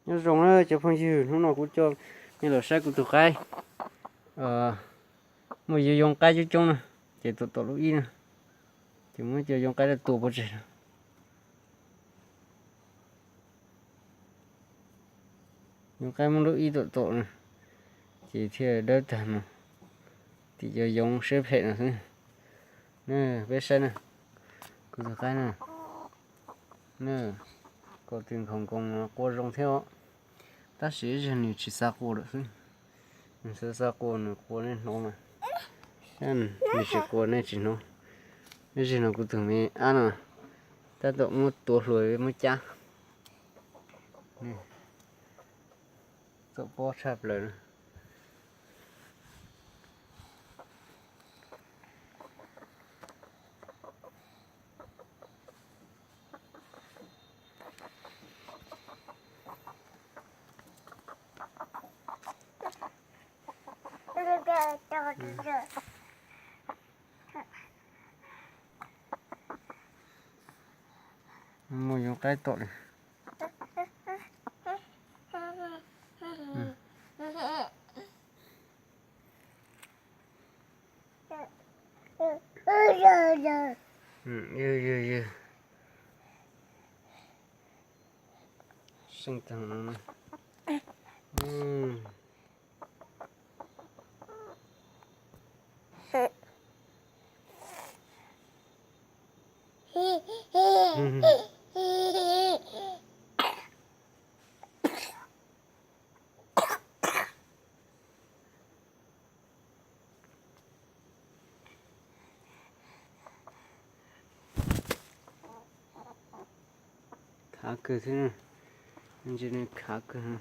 Nyob zoo na cov phooj ywg, hnub no kuv coj nej los saib kuv tus qaib. Muaj yoov qaib coob coob na, ces tuam tom lub ib na, ces muab cov yoov qaib tua pov tseg no. Yoov qaib muab lub ib tuam tom na, ces thiaj dawb tag no. Tim cov yoov siab phem no xwb. Peb saib na, kuv tus qaib na, kom tus nkhaus nkoos no qua zoo thiab os. Tab sis ib zaug nws tsis xav qua lawm xwb. Nws xav xav qua nws qua nej hnov mas, nws tsis qua nej tsis hnov. Ib zaug no kuv tus me ab no tab tom muab tuav hluas muab cab. Txom pob tshaj plaws na. Muaj yoov qaib tom li. Ywg ywg ywg. Seej tag no. Khav kawg thiab, ntsia nws khav kawg.